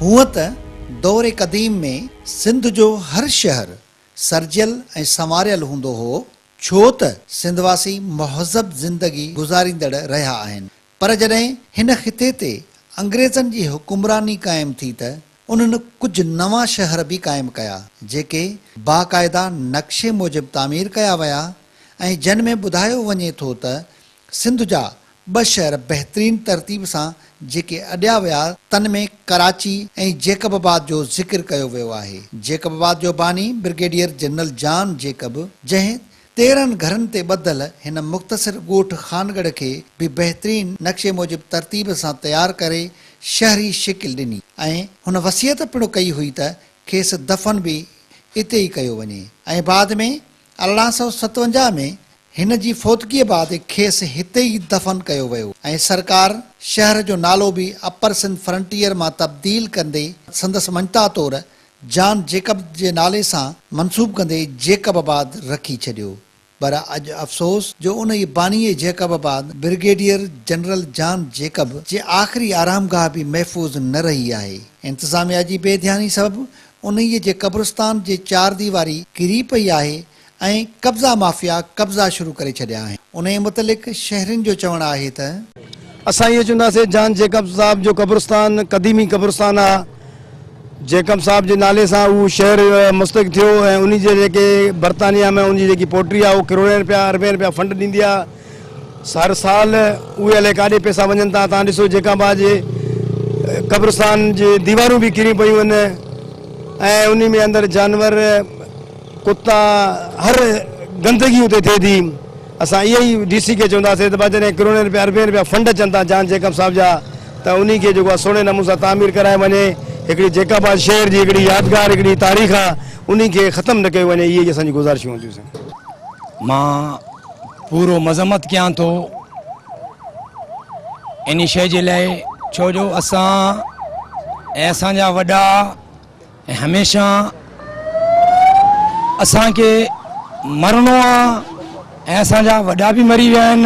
هونء ته دور قديم ۾ سنڌ جو هر شهر سرجيل ۽ سنواريل هوندو هو، ڇو ته سنڌ واسي مهذب زندگي گذاريندڙ رهيا آهن، پر جڏهن هن خطي تي انگريزن جي حڪمراني قائم ٿي ته انهن ڪجهه نوان شهر به قائم ڪيا، جيڪي باقاعده نقشي موجب تعمير ڪيا ويا ۽ جن ۾ ٻڌايو وڃي ٿو ته سنڌ جا ٻه شهر بهترين ترتيب سان جيڪي اڏيا ويا تن ۾ ڪراچي ۽ جيڪب آباد جو ذڪر ڪيو ويو آهي. جيڪب آباد جو باني برگيڊيئر جنرل جان جيڪب جنهن 13 گهرن تي ٻڌل هن مختصر ڳوٺ خانڳڙهه کي به بهترين نقشي موجب ترتيب سان تيار ڪري شهري شڪل ڏني ۽ هن وصيت پڻ ڪئي هئي ته کيس دفن به اتي ئي ڪيو وڃي ۽ بعد ۾ 1857 ۾ هن جي فوتگيء بعد کيس هتي ئي دفن ڪيو ويو ۽ سرڪار شهر جو نالو به اپر سنڌ فرنٽيئر مان تبديل ڪندي سندس مڃتا طور جان جيڪب جي نالي سان منسوب ڪندي جيڪب آباد رکي ڇڏيو پر اڄ افسوس جو انهيء بانيء جيڪب آباد برگيڊيئر جنرل جان جيڪب جي آخري آرامگاهه به محفوظ نه رهي آهي. انتظاميا جي بي ڌياني سبب انهيء جي قبرستان جي چارديواري ڪري پئي آهي ۽ قبضا مافيا قبضا شروع ڪري ڇڏيا آهن. انهيء متعلق شهرين جو چوڻ آهي ته. اسان اهو چونداسين جان جيڪب صاحب جو قبرستان قديمي قبرستان آ. جيڪب صاحب جي نالي سان اهو شهر مستحق ٿيو ۽ انهي جي جيڪي برطانيا ۾ ان جي جيڪي پوٽري آ اهو ڪروڙين رپيا اربين رپيا فنڊ ڏيندي آ. هر سال اهي الائي ڪاڏي پئسا وڃن ٿا. تان ڏسو جيڪب آباد جي قبرستان جي ديوارون به ڪري پيون آهن ۽ انهي ۾ اندر جانور ڪتا هر گندگي اتي ٿئي ٿي. اسان اهي ئي ڊي سي کي چونداسين ته جڏهن ڪروڙين رپيا اربين رپيا فنڊ اچن ٿا جان جيڪب صاحب جا ته انهي کي جيڪو آهي سهڻي نموني سان تعمير ڪرائي وڃي. هڪڙي جيڪب آباد شهر جي هڪڙي يادگار هڪڙي تاريخ آهي انهي کي ختم نه ڪيو وڃي اهي ئي اسان جون گذارشون هونديون سائين. مان پورو مذمت ڪيان ٿو انهي شيء جي لاء ڇو جو اسان ۽ اسان جا وڏا ۽ هميشه اسان کي مرڻو آ ۽ اسان جا وڏا به مري ويا آهن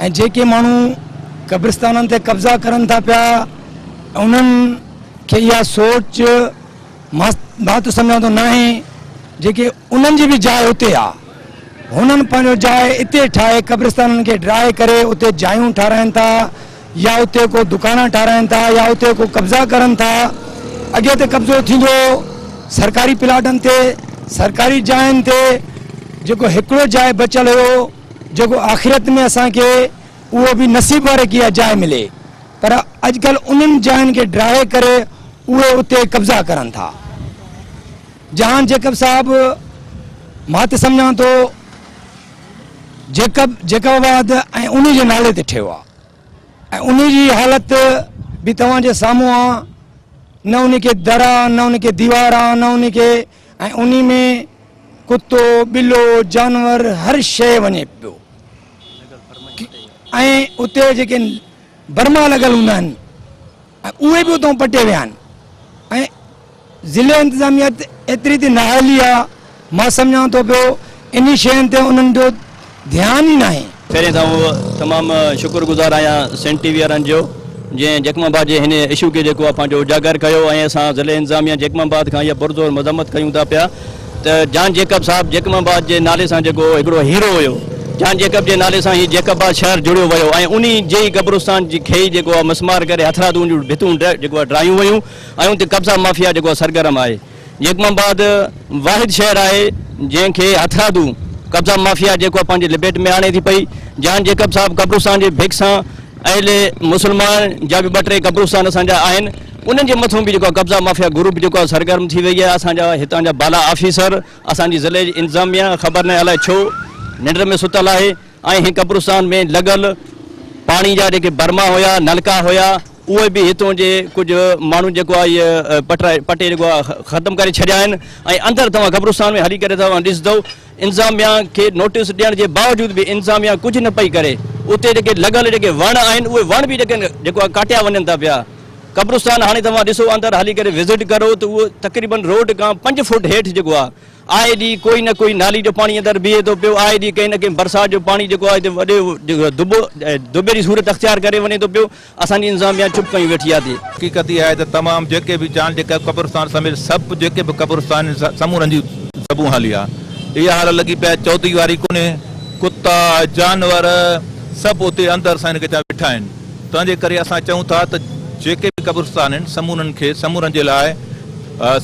۽ جيڪي ماڻهو قبرستانن تي قبضا ڪرن ٿا پيا انهن کي اها سوچ مان ته سمجهان ٿو ناهي جيڪي انهن جي به جاء اتي آ هنن پنهنجو جاء اتي ٺاهي قبرستانن کي ڊاهي ڪري اتي جايون ٺاراهن ٿا يا اتي ڪو دڪانا ٺاراهن ٿا يا اتي ڪو قبضا ڪرن ٿا اڳي ته قبضو ٿيندو هو سرڪاري پلاٽن تي سرڪاري جاين تي جيڪو هڪڙو جاء بچيل هيو جيڪو آخرت ۾ اسان کي اهو به نصيب واري کي اها جاء ملي پر اڄڪلهه انهن جاين کي ڊاهي ڪري اهي اتي قبضا ڪرن ٿا جهان جيڪب صاحب مان ته سمجهان ٿو جيڪب جيڪب آباد ۽ انهي جي نالي تي ٺهيو آهي ۽ انهي جي حالت به توهان جي سامهون آ نه انهي کي در آ نه انهي کي ديوار آ نه انهي کي ۽ انهي ۾ ڪتو ٻلو جانور هر شيء وڃي پيو ۽ اتي جيڪي برما لڳل هوندا آهن ۽ اهي به اتان پٽي ويا آهن ۽ ضلعي انتظاميه ايتري ته نااهلي آ مان سمجهان ٿو پيو انهي شين تي انهن جو ڌيان ئي ناهي. پهرين ته آئون تمام شڪر گذار آهيان سنڌ ٽي وي وارن جو جنهن جيڪب آباد جي هن اشو کي جيڪو آ پنهنجو اجاگر ڪيو ۽ اسان ضلعي انتظاميه جيڪب آباد کان اها پرزور مذمت ڪيون ٿا پيا ته جان جيڪب صاحب جيڪب آباد جي نالي سان جيڪو هڪڙو هيرو هيو جان جيڪب جي نالي سان هي جيڪب آباد شهر جڙيو ويو ۽ انهي جي ئي قبرستان کي ئي جيڪو آ مسمار ڪري هٿرادو ان جون ڀتون جيڪو آ ڊاهيون ويون ۽ ان تي قبضا مافيا جيڪو آ سرگرم آهي. جيڪب آباد واحد شهر آهي جنهن کي هٿرادو قبضا مافيا جيڪو آ پنهنجي لپيٽ ۾ آڻي ٿي پئي. جان جيڪب صاحب قبرستان جي ڀڪ سان اهل مسلمان جا به ٻه ٽي قبرستان اسان جا آهن انهن جي مٿون به جيڪو آ قبضا مافيا گروپ جيڪو آ سرگرم ٿي وئي آهي اسان جا هتان جا بالا آفيسر اسان جي ضلعي جي انتظاميا خبر ناهي الائي ڇو ننڊ ۾ ستل آهي ۽ هن قبرستان ۾ لڳل پاڻي جا جيڪي برما هيا نلڪا هيا اهي به هتون جي ڪجهه ماڻهن جيڪو آهي اهي پٽرائي پٽي جيڪو آهي ختم ڪري ڇڏيا آهن ۽ اندر توهان قبرستان ۾ هلي ڪري توهان ڏسندو انتظاميا کي نوٽيس ڏيڻ جي باوجود به انتظاميا ڪجهه نه پئي ڪري اتي جيڪي لڳل جيڪي وڻ آهن اهي وڻ به جيڪي جيڪو آهي ڪاٽيا وڃن ٿا پيا قبرستان هاڻي توهان ڏسو اندر هلي ڪري وزٽ ڪرو ته اهو تقريبن روڊ کان پنج فوٽ هيٺ جيڪو آهي. آئي ڏينهن ڪوئي نه ڪوئي نالي جو پاڻي اندر بيهي ٿو پيو، آئي ڏينهن ڪنهن نه ڪنهن برسات جو پاڻي جيڪو آهي هتي وڏي دٻو دٻي جي صورت اختيار ڪري وڃي ٿو پيو، اسان جي انتظاميا چپ ڪيون ويٺي آهي. حقيقت اها آهي ته تمام جيڪي به جان جيڪب قبرستان سميت سڀ جيڪي به قبرستان آهن سمورن جي زبون حالي آهي. اها حالت لڳي پئي آهي چوديواري ڪونهي ڪتا جانور سڀ اتي اندر سائين ڪچا ويٺا آهن تنهن جي ڪري اسان چئون ٿا ته جيڪي به قبرستان آهن سمورن کي سمورن جي لاء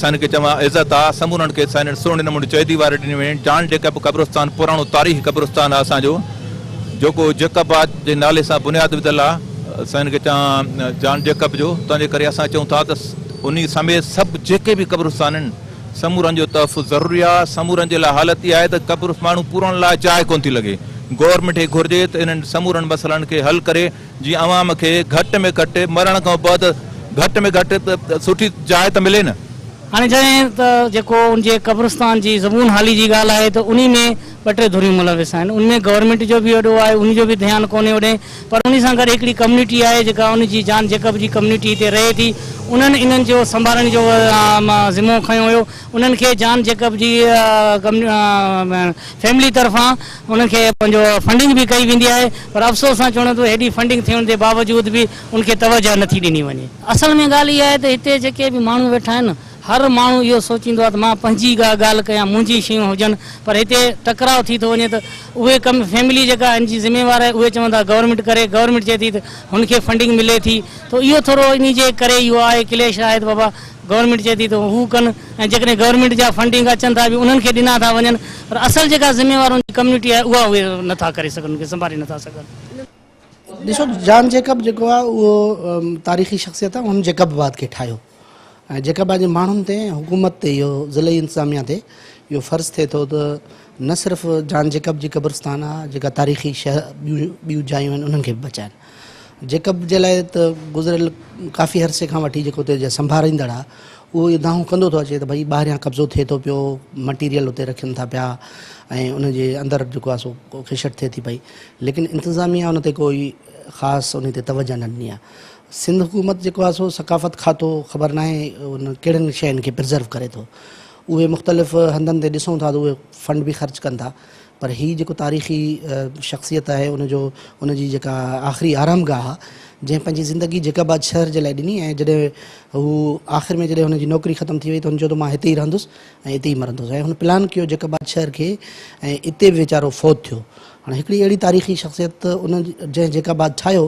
سائين کي چوان عزت آ سمورن کي سائين سهڻي نموني چوديواري ڏني وڃي جان جيڪب قبرستان پراڻو تاريخي قبرستان آهي اسان جو جيڪو جيڪب آباد جي نالي سان بنياد وڌل آ سائين کي چوان جان جيڪب جو تنهن جي ڪري اسان چئون ٿا ته انهي سميت سڀ جيڪي به قبرستان آهن سمورن جو تحفظ ضروري آ سمورن جي لاء حالت اها آهي ته قبر ماڻهو پورڻ لاء جاء ڪونه ٿي لڳي گورنمينٽ کي گهرجي ته انهن سمورن مسئلن کي حل ڪري جيئن عوام کي گهٽ ۾ گهٽ مرڻ کان بعد گهٽ ۾ گهٽ سٺي جاء ته ملي نه. هاڻي جڏهن ته جيڪو ان جي قبرستان جي زبون حالي جي ڳالهه آهي ته انهي ۾ ٻه ٽي ڌريون ملوث آهن ان ۾ گورنمينٽ جو به وڏو آهي انهي جو به ڌيان ڪونهي اوڏي پر انهي سان گڏ هڪڙي ڪميونٽي آهي جيڪا ان جي جان جيڪب جي ڪميونٽي هتي رهي ٿي انهن انهن جو سنڀالڻ جو ذمو کنيو هيو انهن کي جان جيڪب جي فيملي طرفان انهن کي پنهنجو فنڊنگ به ڪئي ويندي آهي پر افسوس سان چوڻو ٿو هيڏي فنڊنگ ٿيڻ جي باوجود به ان کي توجهه نٿي ڏني وڃي. اصل ۾ ڳالهه اها آهي ته هتي جيڪي به ماڻهو ويٺا آهن هر ماڻهو اهو سوچيندو آهي ته مان پنهنجي ڪا ڳالهه ڪيان منهنجي شيون هجن پر هتي ٽڪراء ٿي ٿو وڃي ته اهي ڪم فيملي جيڪا هن جي ذميوار آهي اهي چون ٿا گورنمينٽ ڪري گورنمينٽ چئي ٿي ته هن کي فنڊنگ ملي ٿي ته اهو ٿورو انهي جي ڪري اهو آهي ڪليش آهي ته بابا گورنمينٽ چئي ٿي ته هو ڪن ۽ جيڪڏهن گورنمينٽ جا فنڊنگ اچن ٿا به انهن کي ڏنا ٿا وڃن پر اصل جيڪا ذميوار ان جي ڪميونٽي آهي اها اهي نٿا ڪري سگهن ان کي سنڀالي نٿا سگهن. ڏسو جان جيڪب جيڪو آهي اهو تاريخي شخصيت آهي هن جيڪب آباد کي ٺاهيو ۽ جيڪب آباد جي ماڻهن تي ۽ حڪومت تي اهو ضلعي انتظاميا تي اهو فرض ٿئي ٿو ته نه صرف جان جيڪب جي قبرستان آهي جيڪا تاريخي شهر ٻيون ٻيون جايون آهن انهن کي به بچائن جيڪب جي لاء ته گذريل ڪافي عرصي کان وٺي جيڪو اتي جا سنڀاريندڙ آهي اهو اهو دانهون ڪندو ٿو اچي ته ڀئي ٻاهريان قبضو ٿئي ٿو پيو مٽيريل اتي رکين ٿا پيا ۽ ان جي اندر جيڪو آهي سو کشٽ ٿئي ٿي پئي ليڪن انتظاميا ان تي ڪوئي خاص ان تي توجه نه ڏني آهي سنڌ حڪومت جيڪو آهي سو ثقافت کاتو خبر ناهي ان ڪهڙن شين کي پرزرو ڪري ٿو اهي مختلف هنڌن تي ڏسون ٿا ته اهي فنڊ به خرچ ڪن ٿا پر هي جيڪو تاريخي شخصيت آهي ان جو ان جي جيڪا آخري آرام گاهه آهي جنهن پنهنجي زندگي جيڪب آباد شهر جي لاء ڏني ۽ جڏهن هو آخر ۾ جڏهن هن جي نوڪري ختم ٿي وئي ته هن چيو ته مان هتي ئي رهندس ۽ اتي ئي مرندس ۽ هن پلان ڪيو جيڪب آباد شهر کي ۽ اتي به ويچارو فوت ٿيو هاڻي هڪڙي اهڙي تاريخي شخصيت ان جنهن جيڪب آباد ٺاهيو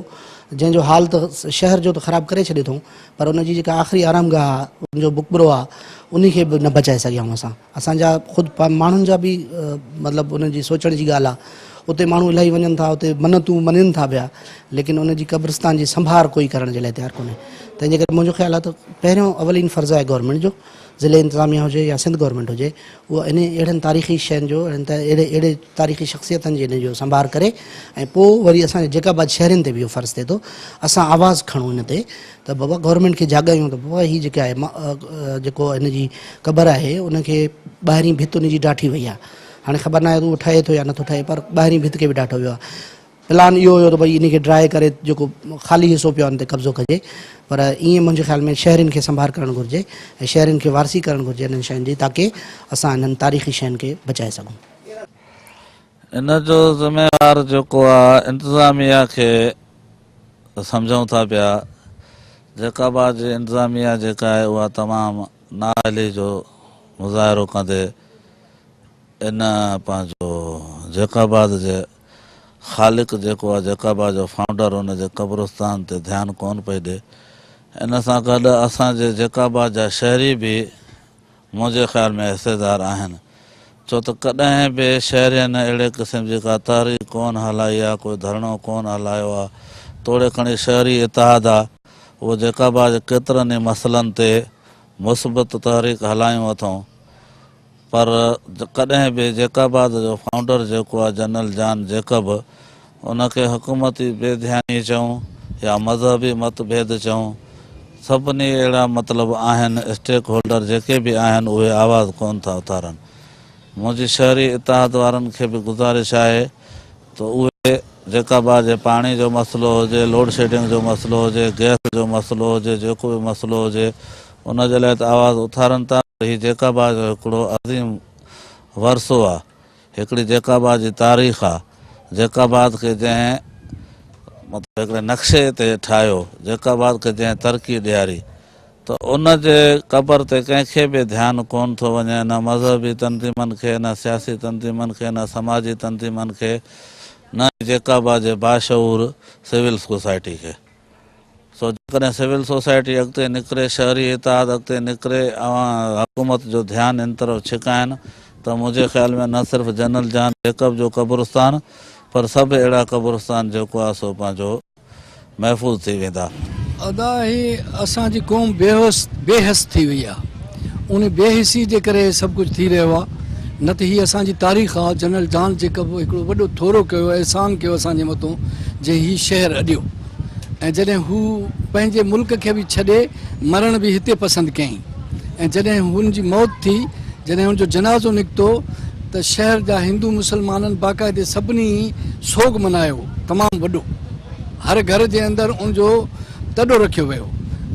جنهن جو حال ته شهر جو ته خراب ڪري ڇڏيو اٿئون پر ان جي جيڪا آخري آرام گاهه آهي ان جو مقبرو آهي انهي کي به نه بچائي سگهيا آهيون اسان اسان جا خود ماڻهن جا به مطلب انهن جي سوچڻ جي ڳالهه آهي اتي ماڻهو الاهي وڃن ٿا اتي منتون مڃن ٿا پيا ليڪن ان جي قبرستان جي سنڀار ڪوئي ڪرڻ جي لاء تيار ڪونهي تنهن جي ڪري منهنجو خيال آهي ته پهريون اولين فرض آهي گورنمينٽ جو ضلعي انتظاميا هجي يا سنڌ گورنمينٽ هجي اها انهي اهڙن تاريخي شين جو اهڙن اهڙي اهڙي تاريخي شخصيتن جي انهي جو سنڀار ڪري ۽ پوء وري اسان جي جيڪب آباد شهرين تي به اهو فرض ٿئي ٿو اسان آواز کڻون ان تي ته بابا گورنمينٽ کي جاڳايون ته بابا هي جيڪا آهي جيڪو هن جي قبر آهي ان کي ٻاهرين ڀت ان جي ڊاٺي وئي آهي هاڻي خبر ناهي ته اهو ٺهي ٿو يا نٿو ٺهي پر ٻاهرين ڀت کي به ڊاٺو ويو آهي پلان اهو هيو ته ڀئي ان کي ڊرائي ڪري جيڪو خالي حصو پيو آهي ان تي قبضو ڪجي پر ائين منهنجي خيال ۾ شهرين کي سنڀار ڪرڻ گهرجي ۽ شهرين کي وارثي ڪرڻ گهرجي انهن شين جي تاڪي اسان انهن تاريخي شين کي بچائي سگهون. ان جو ذميوار جيڪو آ انتظاميا کي سمجهون ٿا پيا جيڪب آباد جي انتظاميا جيڪا آهي اها تمام نااهلي جو مظاهرو ڪندي ان پنهنجو جيڪب آباد جي خالق جيڪو آ جيڪب آباد جو فائونڊر ان جي قبرستان تي ڌيان ڪون پئي ڏي ان سان گڏ اسان جي جيڪب آباد جا شهري به منهنجي خيال ۾ حصيدار آهن، ڇو ته ڪڏهن به شهرين اهڙي قسم جي ڪا تحريڪ ڪونه هلائي آ، ڪوئي ڌرڻو ڪونه هلايو آ، توڙي کڻي شهري اتحاد آ، اهو جيڪب آباد جي ڪيترن ئي مسئلن تي مثبت تحريڪ هلايون اٿئون، پر ڪڏهن به جيڪب آباد جو فائونڊر جيڪو آ جنرل جان جيڪب ان کي حڪومتي بي ڌياني چئون يا مذهبي مت ڀيد چئون سڀني اهڙا مطلب آهن اسٽيڪ هولڊر جيڪي به آهن اهي آواز ڪونه ٿا اٿارن منهنجي شهري اتحاد وارن کي به گذارش آهي ته اهي جيڪب آباد جي پاڻي جو مسئلو هجي لوڊشيڊنگ جو مسئلو هجي گئس جو مسئلو هجي جيڪو به مسئلو هجي ان جي لاء ته آواز اٿارن ٿا پر هي جيڪب آباد جو هڪڙو عظيم ورثو آ، هڪڙي جيڪب آباد جي تاريخ آ، جيڪب آباد کي جنهن مطلب هڪڙي نقشي تي ٺاهيو، جيڪب آباد کي جنهن ترقي ڏياري ته ان جي قبر تي ڪنهن کي به ڌيان ڪونه ٿو وڃي، نه مذهبي تنظيمن کي، نه سياسي تنظيمن کي، نه سماجي تنظيمن کي، نه ئي جيڪب آباد جي باشعور سول سوسائٽي کي. سو جيڪڏهن سول سوسائٽي اڳتي نڪري، شهري اتحاد اڳتي نڪري اوهان حڪومت جو ڌيان ان طرف ڇڪائن ته منهنجي خيال ۾ نه صرف جنرل جان جيڪب جو قبرستان پر سڀ اهڙا قبرستان جيڪو آهي سو پنهنجو محفوظ ٿي ويندا. ادا هي اسان جي قوم بيحس بي حس ٿي وئي آ ان بي حسي جي ڪري هي سڀ ڪجهه ٿي رهيو آ نه ته هي اسان جي تاريخ آ جنرل جان جيڪب هڪڙو وڏو ٿورو ڪيو احسان ڪيو اسان جي مٿون جنهن هي شهر اڏيو ۽ جڏهن هو پنهنجي ملڪ کي به ڇڏي مرڻ به هتي پسند ڪيائين ۽ جڏهن هن جي موت ٿي جڏهن هن جو جنازو نڪتو ته شهر جا هندو مسلمانن باقاعدي سڀني سوڳ منايو تمام وڏو هر گهر جي اندر ان جو تڏو رکيو ويو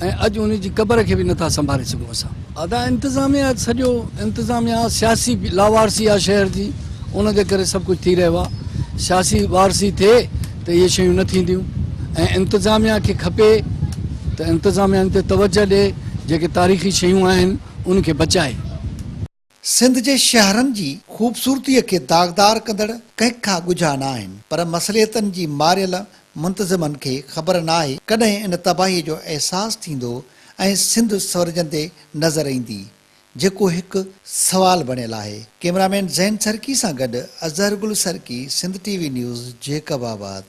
۽ اڄ ان جي قبر کي به نٿا سنڀالي سگهون اسان. ادا انتظاميا سڄو انتظاميا سياسي لاوارثي آ شهر جي ان جي ڪري سڀ ڪجهه ٿي رهيو آ سياسي وارثي ٿئي ته اهي شيون نه ٿينديون ۽ انتظاميا کي کپي ته انتظاميا ان تي توجه ڏي جيڪي تاريخي شيون آهن ان کي بچائي. سنڌ جي شهرن جي خوبصورتيء کي داغدار ڪندڙ ڪنهن کان ڳجها ناهن پر مصلحتن جي ماريل منتظمن کي خبر ناهي ڪڏهن ان تباهيء جو احساس ٿيندو ۽ سنڌ سنورجندي نظر ايندي. جيڪو هڪ سوال بڻيل آهي. ڪئميرامين زين سرڪي سان گڏ Azhar Gul Sarki, Sindh T V news, Jacobabad.